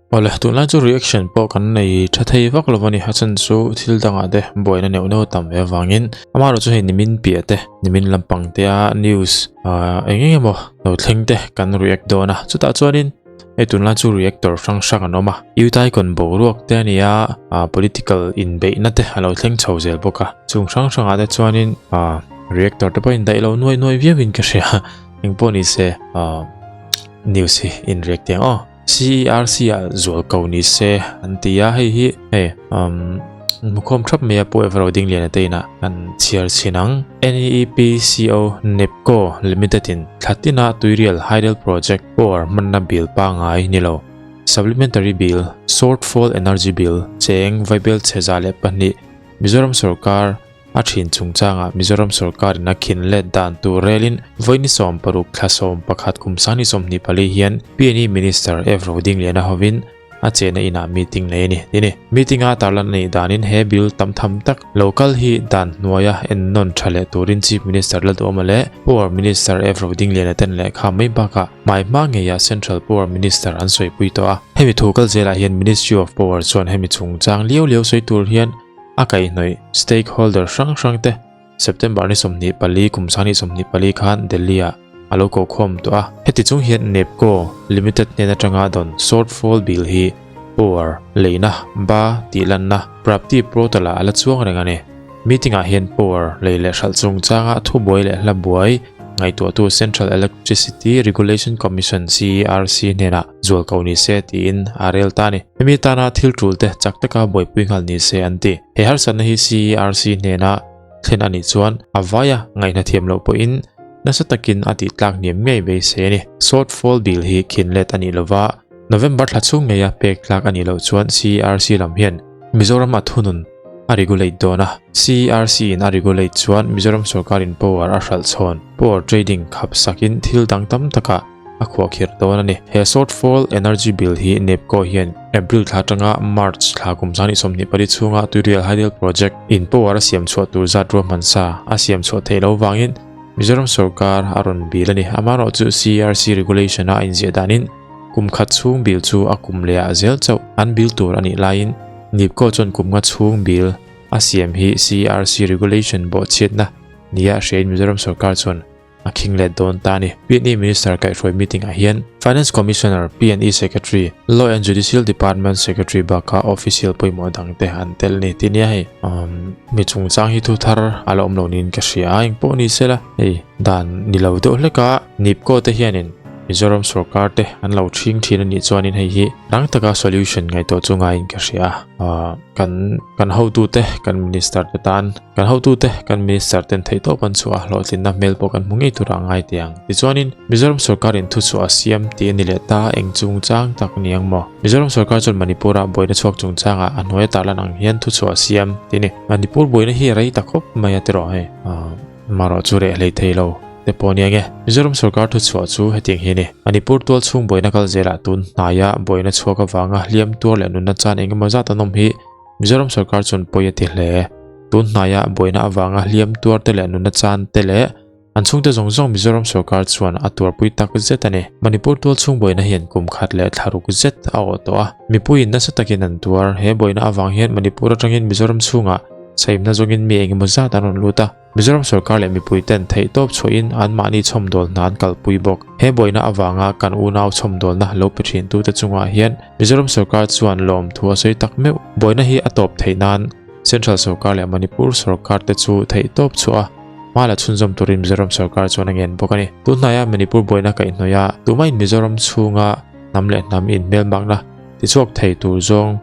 Awle, tunlai chu reaction pawh kan nei tha thei vak lo a ni. A chhan chu thil dangah te buaina neuh neuh a tam ve avangin amaherawh chu hei nimin piah te, nimin lampang te a news ah eng eng emaw lo thleng te kan react dawn a. Chutah chuanin hei tunlai chu reactor hrang hrang an awm a. Utaikon boruak te a ni a, ah political inbeihna te a lo thleng chho zel bawk a. Chung hrang hrangah te chuanin ah reactor te pawh indaih lo nuai nuai viauin ka hria. Engpawh ni se ah news hi in react teh ang aw. CERC ah zual ko ni se an ti a, hei hi hei umm hmukhawm thap mai a Pu Evero Dingliana te inah kan chhiar chhin ang. NEPCO NEPCO Limited in thla tina Tuirial Hydel Project power hmanna bill pangngai ni lo, Supplementary Bill, Shortfall Energy Bill, cheng vaibel 402 Mizoram sorkar A thin chungchangah Mizoram sorkarin a khin let dan tur relin vawiin 60 thla 11 kum 2024 hian PNE Minister F Rodingliana hovin a chehna inah meeting nei a ni ti ni. Meeting a tarlan a nih danin he bill tam tham tak lo kal hi dan hnuaia ennawn tha leh turin Chief Minister Lalduhawma leh Power Minister F Rodingliana ten lehkha mai bakah hmai hma ngeiah Central Power Minister an sawipui tawh a. Hemi thu kal zelah hian Ministry of Power chuan hemi chungchang liau liau sawi tur hian A kaihhnawih stakeholder hrang hrang te September ni 24 kum 2024 khan Delhi ah a lo ko khawm tawh a. Heti chung hian NEPCO Limited hnen atanga dawn shortfall bill hi power leina ba tih lanna Prapti portal ah a la chuang reng a ni. Meeting ah hian power lei leh hralh chungchanga thubuai leh hla buai ngaihtuahtu Central Electricity Regulation Commission, CERC, hnenah zual ko ni se tiin a rel ta a ni. Hemi tana thil tul te chak taka buaipui nghal ni se an ti. He harsatna hi CERC hnena thlen a nih chuan a vaia ngaihna thiam loh pawhin nasa takin a tih tlak hniam ngei beisei a ni. Shortfall bill hi khin let a nih lova, November thla chhung ngeia pek tlak a nih loh chuan CERC lam hian Mizoram a thunun a regulate dawn a. CERC in a regulate chuan Mizoram sorkarin power a hralh chhawn, power trading khap sakin thil dang tam takah a khuahkhirh dawn a ni. He shortfall energy bill hi NEPCO hian April thla atanga March thla kum 2024 chhunga Tuirial Hydel Project in power a siam chhuah tur zat ruahman sa a siam chhuah theih loh vangin Mizoram sorkar a rawn bill a ni. Amaherawhchu CERC regulation a a inziah danin Kum khat chhung bill chu a kum leh ah zel chauh an bill tur a nih laiin NEPCO chuan kum nga chhung bill a siam hi CERC regulation bawhchhiatna nia a hriain Mizoram sorkar chuan a khing let dawn ta a ni. PNE Minister kaihhruai meeting ah hian Finance Commissioner, PNE Secretary, Law and Judicial Department Secretary bakah official pawimawh dang te an tel a ni tih nia hei mi chungchang hi thu thar a la awm lo niin ka hria a, engpawh ni sela hei dan ni lo deuh hlek a NEPCO te hianin Mizoram sorkar te an lo thing thin a nih chuanin hei hi rang taka solution ngaihtuah chu ngaiin ka hria a, kan kan hotute kan minister te tan kan hotute kan minister ten theih tawp an chhuah a hlawhtlinna hmel pawh kan hmu ngei tura ngai teh ang. Tichuanin Mizoram sorkarin thuchhuah a siam tih a ni leh ta eng chungchang tak ni ang maw? Mizoram sorkar chuan Manipur-a buaina chhuak chungchangah a hnuaia tarlan ang hian thuchhuah a siam tih a ni. Manipur buaina hi a rei ta khawp mai a tiraw hei? Marawh chu reh hlei thei lo te pawh nia nge. Mizoram sorkar thuchhuah chu hetiang hi a ni. Manipur tual chhung buaina kal zelah tun hnaia buaina chhuak avanga hliam tuar leh nunna chan eng emaw zat an awm hi Mizoram sorkar chuan pawi a ti hle. Tun hnaia buaina avanga hliam tuar te leh nunna chan te leh an chhungte zawng zawng Mizoram sorkar chuan a tuarpui tak zet a ni. Manipur tual chhung buaina hian kum khat leh thla ruk zet a awh tawh a. Mipuiin nasa takin an tuar. He buaina avang hian Manipur atangin Mizoram chhungah Saimna zawngin mi engemaw zat an rawn lut a, Mizoram sorkar leh mipui ten theihtawp chhuahin anmahni chhawmdawl hna an kalpui bawk. He buaina avanga kan unau chhawmdawlna lo pe thintute chungah hian Mizoram sorkar chuan lawmthu a sawi tak meuh. Buaina hi a tawp theih nan Central sorkar leh Manipur sorkar te chu theihtawp chhuah a, hma la chhunzawm turin Mizoram sorkar chuan a ngen bawk a ni. Tunhnaia Manipur buaina kaihhnawih a, tumahin Mizoram chhunga hnam leh hnam inhmelmakna tichhuak thei tur zawng,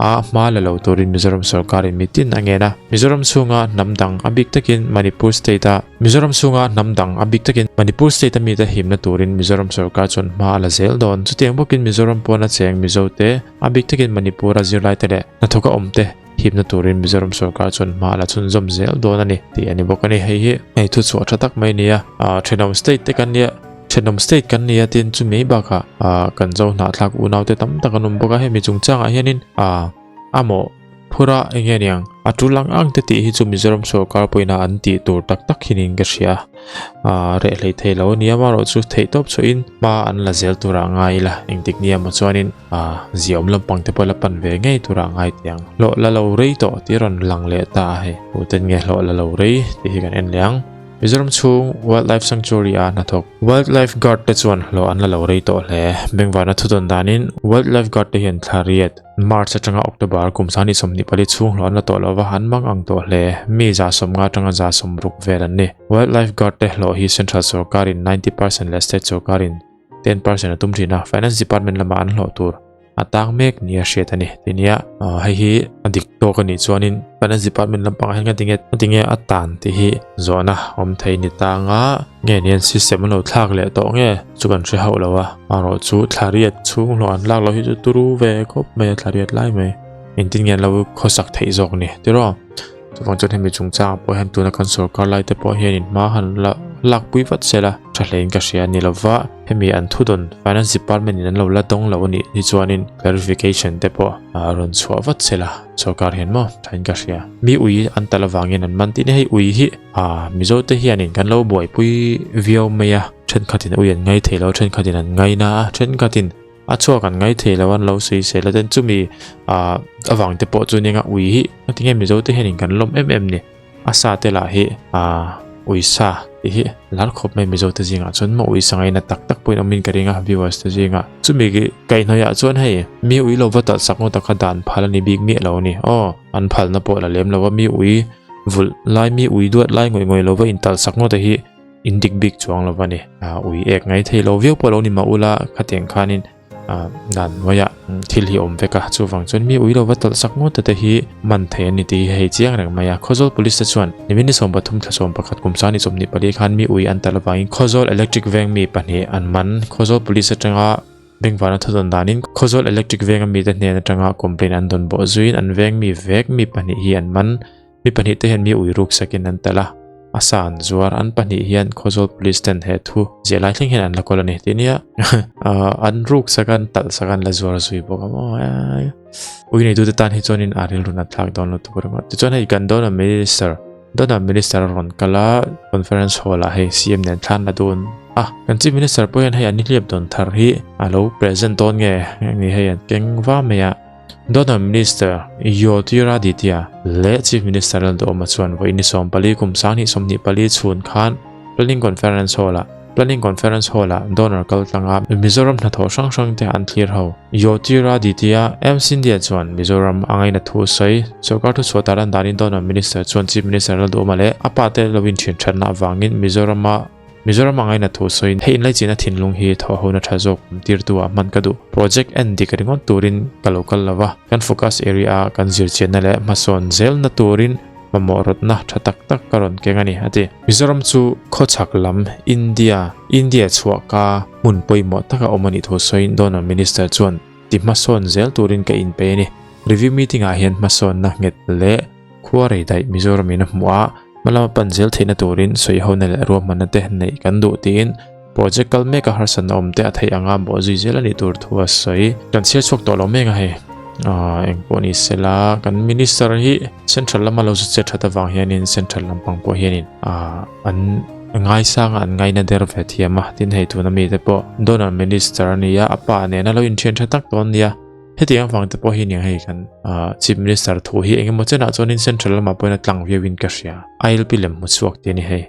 a hma la lo turin Mizoram sorkarin mitin a ngen a. Mizoram chhunga hnam dang a bik takin Manipur state a Mizoram chhunga hnam dang a bik takin Manipur state a mite himna turin Mizoram sorkar chuan hma a la zel dawn. Chutiang bawkin Mizoram pawna cheng Mizo te a bik takin Manipur a zirlai te leh hnathawka awm te himna turin Mizoram sorkar chuan hma a la chhunzawm zel dawn a ni tih a ni bawk a ni. Hei hi hei thuchhuah tha tak mai a ni a, thenawm state te kan nia. Thenawm state kan ni a tin chumi bakah ah kan zo hnahthlak unaute tam tak an awm bawk a, hemi chungchangah hianin ah a mawh phur a, eng nge niang a tul ang ang te tih hi chu Mizoram sorkar pawhin a an tih tur tak tak hi niin ka hria. Aaa reh hlei thei lo a nia amaherawhchu theihtawp chhuahin hma an la zel turah ngai ila engtik nia maw chuanin aaa ziaawm lampang te pawh la pan ve ngei turah ngai teh ang. Hlawh la lo rei tawh tih a rawn lang leh ta a hei. Tuten nge hlawh la lo rei tih hi kan en leh ang. Mizoram chhung Wildlife Sanctuary a hnathawk Wildlife Guard te chuan hlawh an la lo rei tawh hle. Bengvarna thudawn danin Wildlife Guard te hian thla riat, March atanga October kum 2024 chhung hlawh an la tawh lova an mang ang tawh hle. Mi 150 atanga 60 vel an ni. Wildlife Guard te hlawh hi Central sorkarin 90% leh State sorkarin 10% a tum thin a, Finance Department lamah an hlawh tur a tang mek nia hriat a ni. Tinia hei hi a dik tawk a nih chuanin Finance Department lampangah hian ngatinge ngatinge a tan tih hi zawhna awm thei ni tang a, nge nian system an lo thlak leh tawh nge chu kan hre hauh lo a, amaherawh chu thla riat chhung hlawh an lak loh hi chu turu ve khawp mai a thla riat lai mai engtin nge an lo khawsak theih zawk ni tiraw. Chuvang chuan hemi chungchangah pawh hian tuna kan sorkar lai te pawh hianin hma han la lakpui vat sela tha hlein ka hria a ni lova, hemi an thudawn Finance Department in an lo la dawng lo a nih hi chuanin clarification te pawh a rawn chhuah vat sela sorkar hian maw thain ka hria. Mi ui an tal avangin an man tih ni hei ui hi ah Mizo te hianin kan lo buaipui viau mai a, thenkhatin ui an ngai thei lo, thenkhatin an ngaina a, thenkhatin A chhuak an ngai thei lo an lo sawi sel a ten chumi ah avang te pawh chu nia ui hi tinge mizo te hianin kan lawm em em ni a sa te lah hi ah ui sa tih hi lar khawp mai mizo te zingah chuan maw ui sa ngaina tak tak pawhin awmin ka ring a viewers te zingah chumi kaihhnawih ah chuan hei mi ui lo va talh sak ngawt a kha dan phal a ni bik miah lo a ni aw an phalna pawh la lem lo a mi ui vulh lai mi ui duat lai ngawih ngawih lo va intalh sak ngawt a hi. In dik bik chuang lo va ni. Ui ek ngai thei lo viau pawh lo ni mah ula khatiang khanin dan hnuaiah thil hi awm vek a. Chuvang chuan mi ui lo va tawlh sak ngawt te hi man thei an ni tih hi hei chiang reng mai a. Khawzawl Police te chuan nimin ni 13 thla 11 kum 2024 khan mi ui an talh avangin Khawzawl Electric Veng mi pahnih an man. Khawzawl Police atanga Bengvana thudawn danin Khawzawl Electric Venga mite hnen atanga complaint an dawn bawh zuiin an veng mi vek mi pahnih hi an man. Mi pahnih te hian mi ui ruk sakin an telh a, a sa an zuar. An pahnih hian Khawzawl Police ten he thu ziah lai thleng hian an la kawl a ni tih nia. An ruk sak a, an talh sak a, an la zuar zui bawk a maw. Ui neitute tan hi chuanin a rilru nat thlak dawn lutuk ringawt. Tichuan hei kan Donor Minister, Donor Minister a rawn kal a, Conference Hall ah hei CM nen thlan la dun a. Kan Chief Minister pawh hian hei an nihliap dawn thar hi a lo present dawn nge ni hei an keng va mai a. Donor Minister Jyotiraditya leh Chief Minister Lalduhoma chuan vawiin ni 14 kum 2024 chhun khan Planning Conference Hall-ah Planning Conference Hall-ah donor kaltlanga Mizoram hnathawh hrang hrangte an thlir ho. Jyotiraditya M Scindia chuan Mizoram a ngaina thu sawi sorkar thuchhuah tar an danin Donor Minister chuan Chief Minister Lalduhoma leh a pate lo inthian thatna avangin Mizorama Mizoram a ngaina thu sawiin hei inlaichin a thinlung hi thawhhona tha zawk awm tirtu ah hman ka duh. Project en dik ringawt turin ka lo kal lo va, kan focus area a kan zirchianna leh hmasawn zelna turin mamawh rawtna tha tak tak ka rawn keng a ni, a ti. Mizoram chu khawchhak lam India, India chhuah ka hmun pawimawh taka awm a nih thu sawiin Donor Minister chuan ti hmasawn zel turin ka inpeih a ni. Review meeting ah hian hmasawnna nghet leh Khua rei daih Mizoram in a hmuh a, hmalama pan zel theihna turin sawihona leh ruahmanna te neih kan duh tiin project kal mek a harsatna awm te a theih anga bawh zui zel a nih tur thu a sawi. Kan chhiar chhuak tawh lo mek a hei. Aaa eng pawh ni sela kan minister hi central lama lo zu che that avang hianin central lampang pawh hianin aaa an ngaisang a an ngaina der ve thiam a tin hei tuna mite pawh donor minister a nia a pa nena lo inthian tha tak dawn nia. Hetiang avang te pawh hi nia hei kan Chief Minister thu hi engemaw chenah chuanin Central lamah pawhin a tlang viauin ka hria. ILP lem hmu chhuak te a ni hei.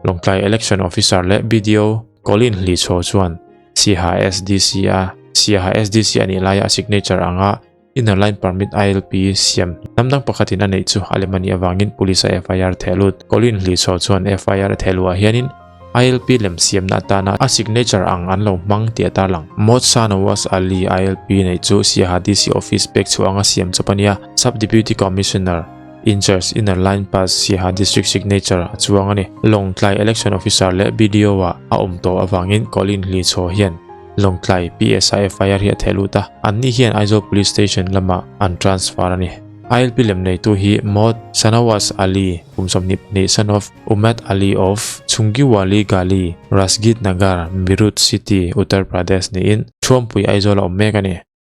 Lawngtlai Election Officer leh BDO Colin Hlichho chuan Siaha SDC a Siaha SDC a nih laia a signature anga Inner Line Permit ILP siam hnam dang pakhatin a neih chu a lem a nih avangin Police a FIR theh lut. Colin Hlichho chuan FIR a theh luhah hianin ILP lem siamna atana a signature ang an lo hmang tih a tarlang. Mohd Shanawaz Ali ILP neih chu Siaha DC Office pek chhuah anga siam chawp a nia. Sub Deputy Commissioner in-charge Inner Line Pass Siaha District signature a chuang a ni. Lawngtlai Election Officer leh BDO ah a awm tawh avangin Colin Hlichhaw hian Lawngtlai PSI FIR hi a theh lut a, anni hian Aizawl Police Station lamah an transfer a ni. ILP lem neitu hi Mohd Shanawaz Ali kum 22 son of Umed Ali of Chungiwali Gali, Rasgid Nagar, Meerut City, Uttar Pradesh niin Thuampui Aizawl a awm mek a ni.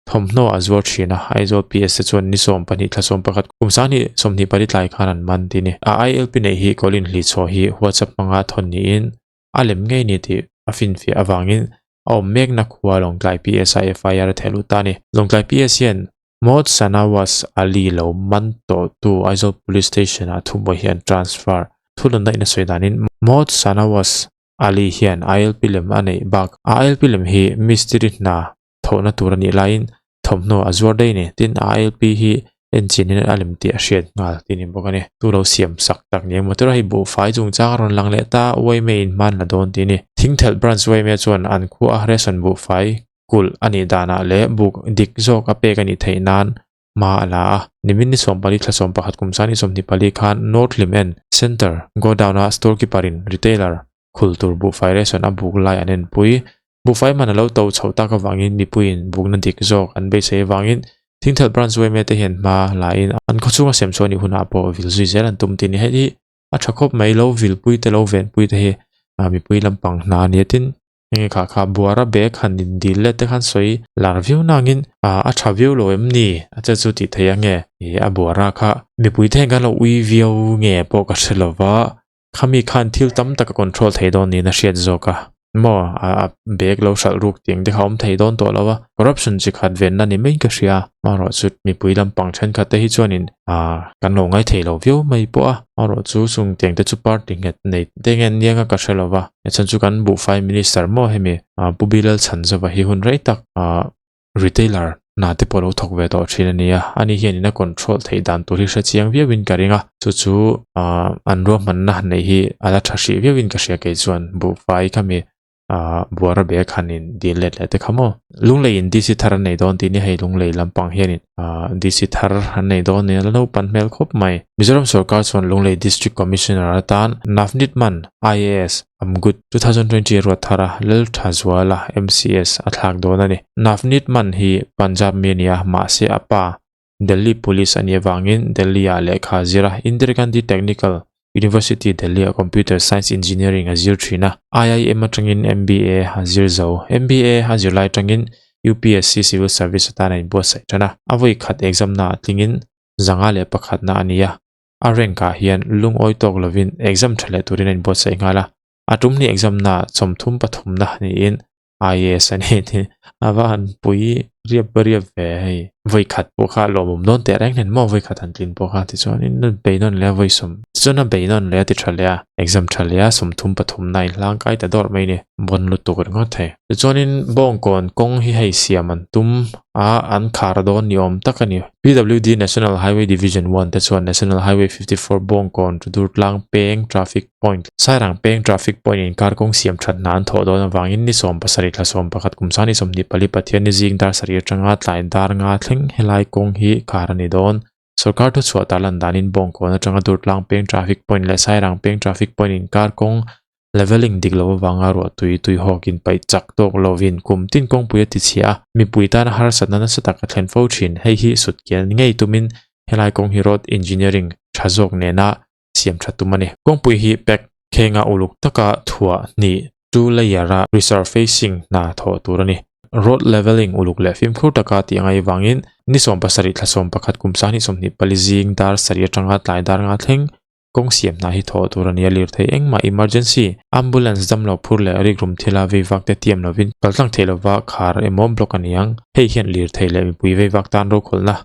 Thawmhnaw a zuar thin a, Aizawl PS te chuan ni 12 thla 11 kum 2024 tlai khan an man tih a ni. A ILP neih hi Colin Hlichhaw hi WhatsApp hmanga thawn niin a lem ngei ni tih a finfiah avangin a awm mekna khua Lawngtlai PS a FIR a theh lut ta a ni. Lawngtlai PS hian Mohd Sanawas Ali lo man tawhtu Aizawl Police Station ah thubuai hi an transfer. Thulanna in a sawi danin Mohd Sanawas Ali hian ILP lem a neih bak a ILP lem hi mistiri hna thawhna tur a nih laiin thawmhnaw a zuar daih a ni. Tin, a ILP hi enchinin a lem tih a hriat nghal tih a ni bawk a ni. Tu lo siam sak tak ni emaw tura hei buhfai chungchang a rawn lang leh ta yma in hman la dawn tih a ni. Thingthelh Branch yma chuan an khua a ration buhfai kulh a nih danah leh buk dik zawk a pek a nih theih nan hma a la a. Nimin ni 14 thla 11 kum 2024 khan North Lim En Centre Godown-a store keeper-in retailer khul tur buhfai ration a buk lai an enpui. Buhfai man a lo to chhoh tak avangin mipuiin bukna dik zawk an beisei avangin Thingthelh Branch yma te hian hma lain an khawchhunga sem chhuah nih hunah pawh vil zui zel an tum tih a ni. Hei hi a tha khawp mai lo vilpui te lo venpui te hi mipui lampang hna a ni a tin enge kha kha buara bag han in dil let te khan sawi lar viau nangin a tha viau lo em ni a che chu tih theih ange ih a buara kha mipui te hian kan lo ui viau nge pawh ka hre lova Khami khan thil tam tak a control thei dawn niin a hriat zawk a, maw a bag lo hralh ruk tih te kha a awm thei dawn tawh lo a, corruption chi khat venna ni mai ka hria, amaherawhchu mipui lampang thenkhat te hi chuanin ah kan lo ngai thei lo viau mai pawh a, amaherawhchu chung tiang te chu party nghet nei te nge an niang a ka hre lo va, chhan chu kan buhfai minister maw hemi Pu Bilal Chhanzova hi hun rei tak ah Retailer hna te pawh lo thawk ve tawh thin a ni a, ani hian in a control theih dan tur hi hre chiang viau in ka ring a, chu chu ah an ruahmanna neih hi a la tha hrih viau in ka hria kei chuan buhfai khami ah buara bag han in dil let leh te kha maw. Lunglei in DC thar an nei dawn tih ni hei Lunglei lampang hian in ah DC thar an nei dawn nia la naupan hmel khawp mai. Mizoram sorkar chuan Lunglei District Commissioner atan Navneet Mann IAS Amgut 2020 a ruat thar a, Lalthazuala MCS a thlak dawn a ni. Navneet Mann hi Punjab mi a ni a, mahse a pa Delhi Police a nih avangin Delhi-ah lehkha a zir a, Indira Gandhi Technical University Delhi-ah Computer Science Engineering a zir thin a, IIM atangin MBA a zir zo. MBA a zir lai atangin UPSC Civil Service atan a inbuatsaih tan a, a vawi khat exam naah tlingin 501na a ni a. A rank ah hian lungawi tawk lovin exam tha leh turin a inbuatsaih nghal a, a tum ni exam na 33 na niin IAS a ni tih a va han pui riap riap ve hei. Vawi khat pawh kha lawmawm dawn teh reng nen maw vawi khat han tlin pawh kha tichuanin a bei nawn leh a vawi sawm tichuan a bei nawn leh a ti tha leh a exam tha leh a 33 na inhlangkai ta dawrh mai ni bawn lutuk ringawt thei. Tichuanin Bawngkawn kawng hi hei siam an tum a an khar dawn ni awm tak a ni. PWD National Highway Division One te chuan National Highway 54 Bawngkawn to Durtlang peng traffic point, Sairang peng traffic point inkar kawng siam that hna an thawh dawn avangin ni 17 thla 11 kum 2024 Pathianni zing dar sarih atanga tlai dar nga thleng helai kawng hi khar a ni dawn. Sorkar thuchhuah tarlan danin Bawngkawn atanga Durtlang peng traffic point leh Sairang peng traffic point inkar kawng Leveling dik lo avanga ruah tui tui hawkin paih chak tawk lovin kum tin kawngpui a ti chhia a, mipui tana harsatna nasa tak a thlen fo thin. Hei hi sut kian ngei tumin helai kawng hi road engineering tha zawk nena siam tha tum a ni. Kawngpui hi pack khenga uluk taka thuah hnih, two layer, a resurfacing hna thawh tur a ni. Road leveling uluk leh fimkhur taka tih angai vangin ni 17 thla 11 kum 2024 zing dar sarih atanga tlai dar nga thleng Kawng siam hna hi thawh tur a ni a, lirthei engmah emergency, ambulance damlo phur leh rikrum thila veivak te tiam lovin kaltlang theih lova khar emaw block a ni ang. Hei hian lirthei leh mipui veivak tan rokhawlhna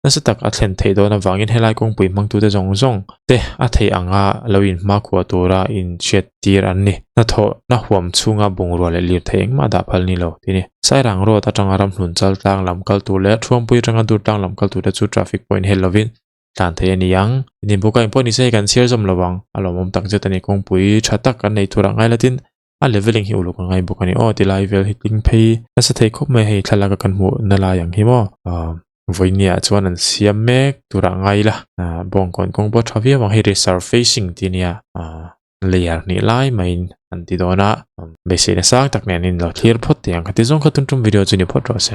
nasa tak a thlen theih dawn avangin helai kawngpui hmangtute zawng zawng te a theih anga lo inhmakhua tura inhriat tir an ni. Hnathawhna huam chhunga bungrua leh lirthei engmah dah phal ni lo tih a ni. Sairang Road atanga ramhlun chal tlang lam kal tur leh Thuampui atanga dur tlang lam kal turte chu traffic point hel lovin tlan thei a ni ang. Inin buka engpawh ni se hei kan chhiar zawm lo ang. A lawmawm tak zet a ni. Kawngpui tha tak kan nei tur ah ngai latin a leveling hi uluk a ngai bawk a ni. Aw tilai vel hi tling phei nasa thei khawp mai hei thlalak a kan hmuh na lai ang hi maw. Aaa vawinia chuan an siam mek tur ah ngai ila. Aaa bawngkawn kawng pawh tha viau ang hei resurfacing tih a nia. Aaa layer hnih lai maiin an ti dawn a. Beiseina sang tak nen in lo thlir phawt teh ang. Khati zawng kha tum tum video chu ni phawt rawh se.